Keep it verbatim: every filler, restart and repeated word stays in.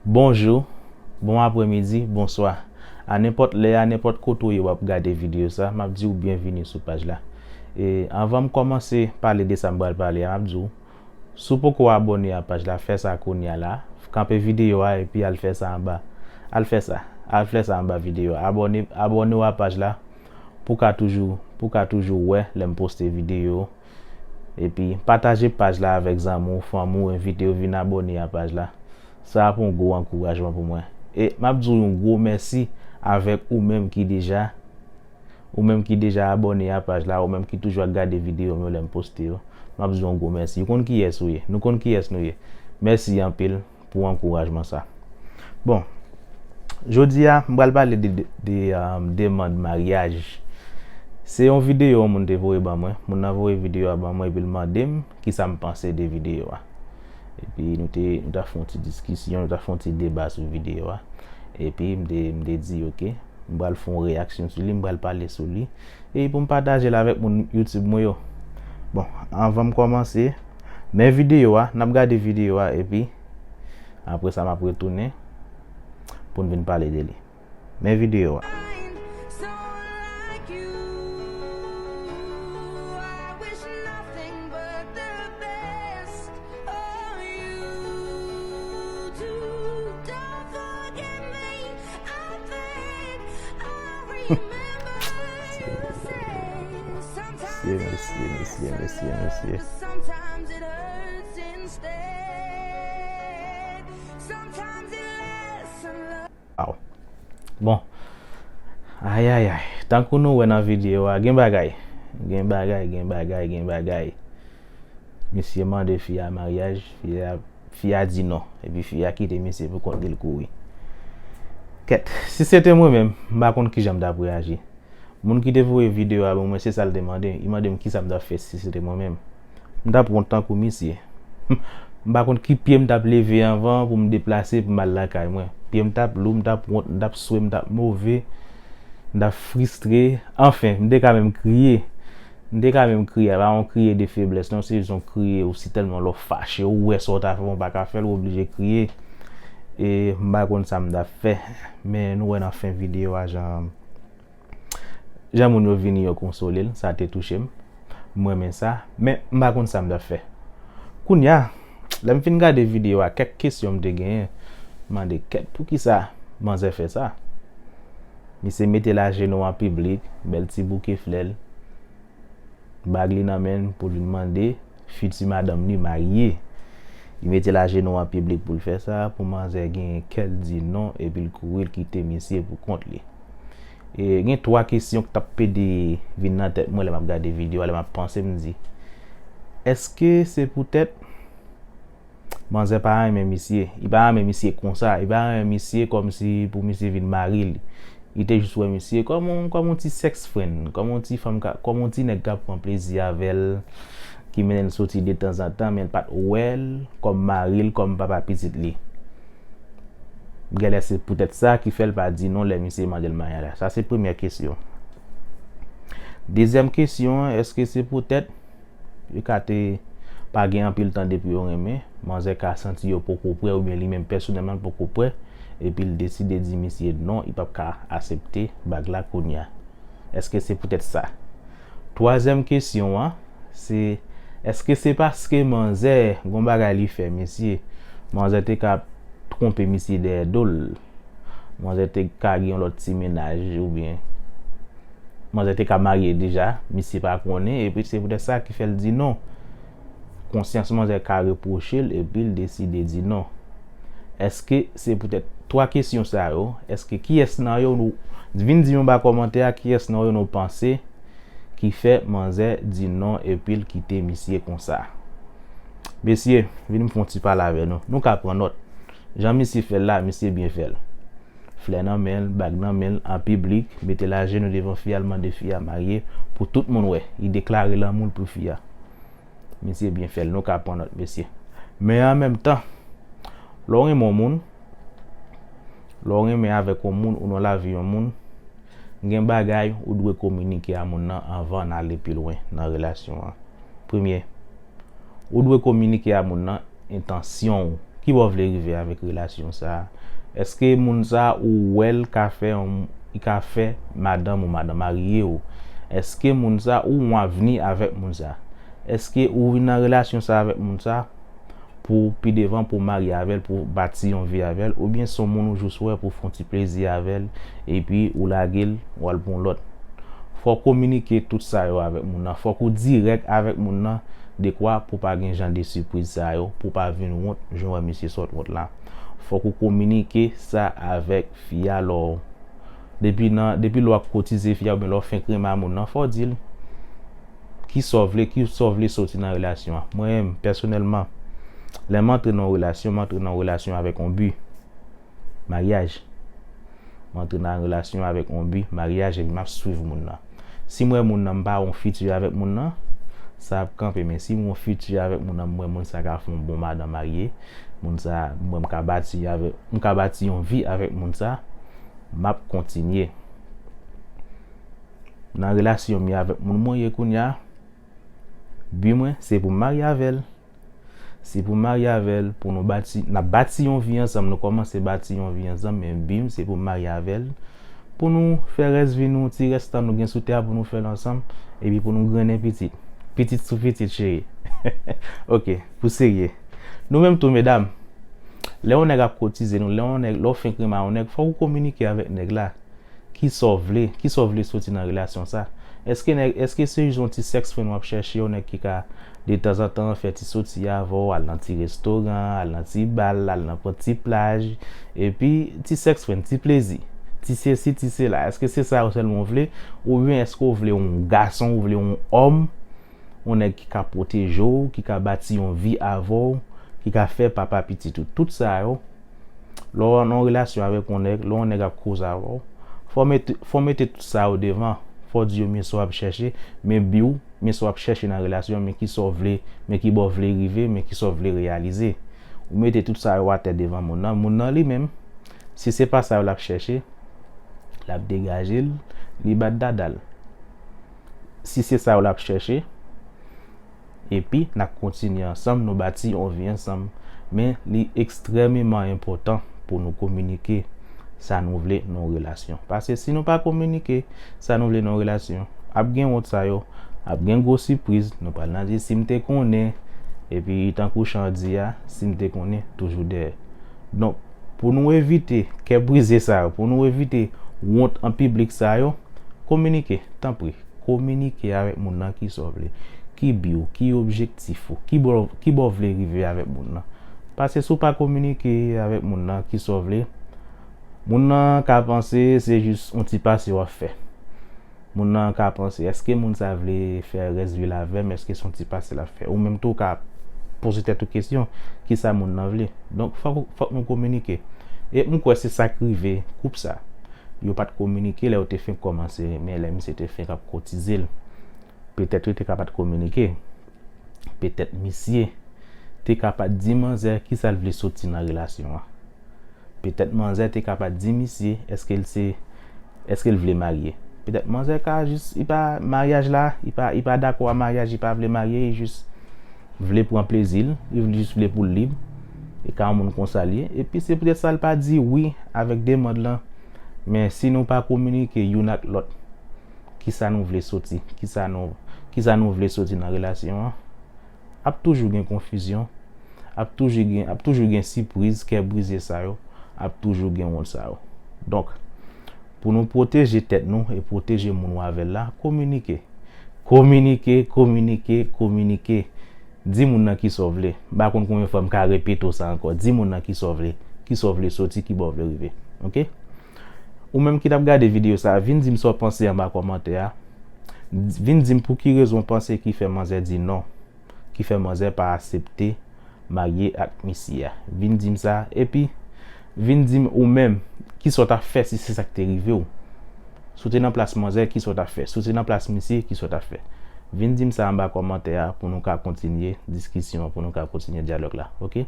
Bonjou, bon aprèmidi, bonswa. A nenpòt lè, a nenpòt kote w ye w ap gade videyo sa, m ap di w byenvini sou paj la. E anvan m kòmanse pale de sa m pral pale a, m ap di w, si w poko abòne a paj la, fè sa kounye a la. Kanpe videyo a epi al fè sa anba. Al fè sa. Al fè sa anba videyo a. Abòne, abòne w a paj la pou w ka toujou, pou w ka toujou wè lè m poste videyo. Epi pataje paj la avèk zanmi w, fanmi w, envite yo vin abòne a paj la. Sa ap yon gwo ankourajman pou mwen. E m ap di w yon gwo mèsi avèk ou menm ki deja, ou menm ki deja abòne a paj la, ou menm ki toujou ap gade videyo m yo lè m poste yo. M ap di w yon gwo mèsi. Ou konn kiyès ou ye. Nou konn kiyès nou ye. Mèsi anpil pou ankourajman sa. Bon, jodi a, m pral pale de, de, de, um, demann maryaj. Se yon videyo yon moun te voye ban mwen. Moun nan voye videyo a ban mwen epi l mande m kisa m panse de videyo a. Epi nou te, nou t ap fè yon ti diskisyon, nou t ap fè yon ti deba sou videyo a. Epi m te, m te di, oke, m pral fè yon reyaksyon sou li, m pral pale sou li. E pou m pataje l avèk moun YouTube mwen yo. Bon, anvan m kòmanse, men videyo a, n ap gade videyo a, epi apre sa, m ap retounen pou n vin pale de li. Men videyo a. Mesye, mesye, mesye, mesye, mesye. Aw. Bon. Ayayay. Tankou nou wè nan videyo a, gen bagay. Gen bagay, gen bagay, gen bagay. Misye mande fi a maryaj, fi a, fi a di non. Epi fi a kite misye pou kont li, l kouri. Kèt, si se te mwen menm, m pa konn kijan m t ap reyaji. Moun ki te voye videyo a ban mwen, se sa l te mande. Li mande m kisa m t ap fè si se te mwen menm. M t ap wont tankou misye. M pa konn ki pye m t ap leve anvan pou m deplase pou m al lakay mwen. Pye m t ap lou, m t ap wont, m t ap swe, m t ap move, m t ap fristre. Anfen, m te ka menm kriye. M te ka menm kriye. Pa yon kriye de feblès, non, se jis yon kriye ou si tèlman lè w fache, ou wè sa w ta fè, ou pa ka fè l, ou oblije kriye. E m pa konn sa m t ap fè. Men nou wè nan fen videyo a, jan Jan moun yo vini yo konsole l, sa te touche m. M renmen sa, men m pa konn sa m t ap fè. Kounye a, lè m fin gade videyo a, kèk kesyon m te genyen. M mande, kèt, poukisa manzè fè sa? Misye mete l ajenou an piblik, bèl ti bouke flè l, bag li nan men l pou l vin mande fiti madanm li marye. Li mete l ajenou an piblik pou l fè sa, pou manzè gen kè l di non, epi l kouri, l kite misye pou kont li. E gen twa kesyon k t ap pede vin nan tèt mwen lè m ap gade videyo a, lè m ap panse, m di, èske se poutèt manzè pa renmen misye? Li pa renmen misye konsa, li pa renmen misye kòmsi pou misye vin mari li. Li te jis wè misye kòm yon, kòm yon ti sex friend, kòm yon ti fanm ka, kòm yon ti nèg k ap pran plezi avè l, ki mennen l soti detanzantan, men l pa t wè l kòm mari l, kòm papa pitit li. Genlè se poutèt sa ki fè l pa di non lè misye mande l maryaj la. Sa se premyè kesyon. Dezyèm kesyon an, èske se poutèt yo ka te pa gen anpil tan depi yo renmen, manzè ka santi yo poko prè oubyen li menm pèsonèlman l poko prè, epi l deside di misye non, li p ap ka aksepte bag la kounye a. Èske se poutèt sa? Twazyèm kesyon an, se, èske se paske manzè gon bagay li fè misye, manzè te ka twonpe misye dèyè do l, manzè te ka gen yon lòt ti mennaj oubyen manzè te ka marye deja, misye pa konnen, epi se poutèt sa ki fè l di non. Konsyans manzè ka repwoche l, epi l deside di non. Èske se poutèt twa kesyon sa yo, èske kiyès nan yo, nou vin di m anba kòmantè a, kiyès nan yo nou panse ki fè manzè di non epi l kite misye konsa? Mesye, vin m fè yon ti pale avè nou. Nou ka pran nòt. Jan misye fè l la, misye byen fè l. Flè nan men l, bag nan men l, an piblik, mete l ajenou devan fi a, l mande fi a marye pou tout moun wè. Li deklare lanmou l pou fi a. Misye byen fè l, nou ka pran nòt, mesye. Men an menm tan, lè w renmen yon moun, lè w renmen avèk yon moun ou nan lavi yon moun, gen bagay ou dwe kominike a moun nan anvan n ale pi lwen nan relasyon an. Premye, ou dwe kominike a moun nan entansyon w, Ki bò w vle rive avèk relasyon sa a? Èske moun sa a ou wè l ka fè yon, li ka fè madanm ou, madanm marye w? Èske moun sa a ou yon avni avèk moun sa a? Èske ou vin nan relasyon sa a avèk moun sa a pou pi devan, pou w marye avè l, pou w bati yon vi avè l, oubyen se yon moun ou jis wè pou w fè yon ti plezi avè l, epi ou lage l, w al pou yon lòt? Fò w kominike tout sa yo avèk moun nan. Fòk ou dirèk avèk moun nan, dekwa pou pa gen jan de sipriz sa yo, pou w pa vin wont, jan w wè misye sot wont la. Fòk ou kominike sa avèk fi a lè w, depi nan, depi lè w ap kotize fi a, oubyen lè w fenk renmen a moun nan, fò w di l ki sa w vle, ki sa w vle soti nan relasyon an. Mwen menm, pèsonèlman, lè m antre nan yon relasyon, m antre nan yon relasyon avèk yon bi. Maryaj. M antre nan relasyon avèk yon bi, maryaj, epi m ap swiv moun nan. Si m wè moun nan, m pa wè yon fiti avèk moun nan, sa ap kanpe. Men si m wè yon fiti avèk moun nan, m wè moun sa ka fè yon bon madanm marye, moun sa, m wè m ka bati avèk, m ka bati yon vi avèk moun sa, m ap kontinye. Nan relasyon m ye avèk moun mwen ye kounye a, bi mwen, se pou m marye avè l. Se pou m marye avè l, pou nou bati, n ap bati yon vi ansanm, nou kòmanse bati yon vi ansanm, men bi m, se pou m marye avè l, pou nou fè rès vi nou, ti rès tan nou gen sou tè a pou nou fè l ansanm, epi pou nou grennen pitit. Pitit sou pitit, cheri. Ok, pou serye. Nou menm tou, medam, lè yon nèg ap kotize nou, lè yon nèg, lè w fenk renmen a yon nèg, fòk ou kominike avèk nèg la. Ki sa w vle? Ki sa w vle soti nan relasyon sa? Èske nèg, èske se jis yon ti sèks fren w ap chèche, yon nèg ki ka detanzantan fè ti soti avè w, al nan ti restoran, al nan ti bal, al nan pran ti plaj, epi ti sèks fren, ti plezi, ti sesi, ti sela? Èske se sa yo sèlman w vle? Oubyen èske w vle yon gason, w vle yon òm, yon nèg ki ka pwoteje w, ki ka bati yon vi avè w, ki ka fè papa pitit ou? Tout sa yo, lè w nan yon relasyon avèk yon nèg, lè yon nèg ap koze avè w, fò w mete, fò w mete tout sa yo devan. Fò w di yo men sa w ap chèche, men bi w, men sa w ap chèche nan relasyon an, men ki sa w vle, men ki bò w vle rive, men ki sa w vle reyalize. Ou mete tout sa yo atè devan moun nan. Moun nan li menm, si se pa sa yo l ap chèche, l ap degaje l, li bat dada l. Si se sa yo l ap chèche, epi n ap kontinye ansanm, nou bati yon vi ansanm. Men li ekstrèmeman enpòtan pou nou kominike sa nou vle nan yon relasyon. Paske si nou pa kominike sa nou vle nan yon relasyon, ap gen wont sa yo, ap gen gwo sipriz, nou pral nan di si m te konnen, epi tankou chan di a, si m te konnen, toujou dèyè. Donk, pou nou evite kè brize sa yo, pou nou evite wont an piblik sa yo, kominike, tanpri. Kominike avèk moun nan ki sa w vle, ki bi w, ki objektif ou, ki bò, ki bò w vle rive avèk moun nan. Paske si w pa kominike avèk moun nan ki sa w vle, moun nan ka panse se jis yon ti pase w ap fè. Moun nan ka panse, èske moun sa vle fè rès vi l avè m? Èske se yon ti pase l ap fè? Ou menm tou w ka poze tèt ou kesyon, kisa moun nan vle? Donk, fòk, fòk nou kominike. E m kwè se sa k rive koup sa. Yo pa t kominike lè yo te fenk kòmanse renmen, lè misye te fenk ap kotize l. Petèt yo te ka pa t kominike. Petèt misye te ka pa t di manzè kisa l vle soti nan relasyon an. Petèt manzè te ka pa t di misye èske l se, èske l vle marye. Petèt manzè ka jis, li pa, maryaj la, li pa, li pa dakò a maryaj, li pa vle marye, li jis vle pran plezi l, li jis vle pou l lib. E ka yon moun konsa l ye. Epi se poutèt sa l pa di wi avèk demann lan. Men si nou pa kominike youn ak lòt, kisa nou vle soti, kisa nou, kisa nou vle soti nan relasyon an, ap toujou gen konfizyon, ap toujou gen, ap toujou gen sipriz, kè brize sa yo, ap toujou gen wont sa yo. Donk, pou nou pwoteje tèt nou e pwoteje moun ou avè l la, kominike. Kominike, kominike, kominike. Di moun nan kisa w vle. M pa konn konbyen fwa m ka repete w sa ankò. Di moun nan kisa w vle. Kisa w vle soti, ki bò w vle rive. Ok? Ou menm ki t ap gade videyo sa a, vin di m sa w panse anba kòmantè a. Vin di m pou ki rezon w panse ki fè manzè di non, ki fè manzè pa aksepte marye ak misye a. Vin di m sa, epi vin di m ou menm, kisa w t ap fè si se sa k te rive w? Si w te nan plas manzè, kisa w t ap fè? Si w te nan plas misye, kisa w t ap fè? Vin di m sa anba kòmantè a pou nou ka kontinye diskisyon an, pou nou ka kontinye dyalòg la, ok?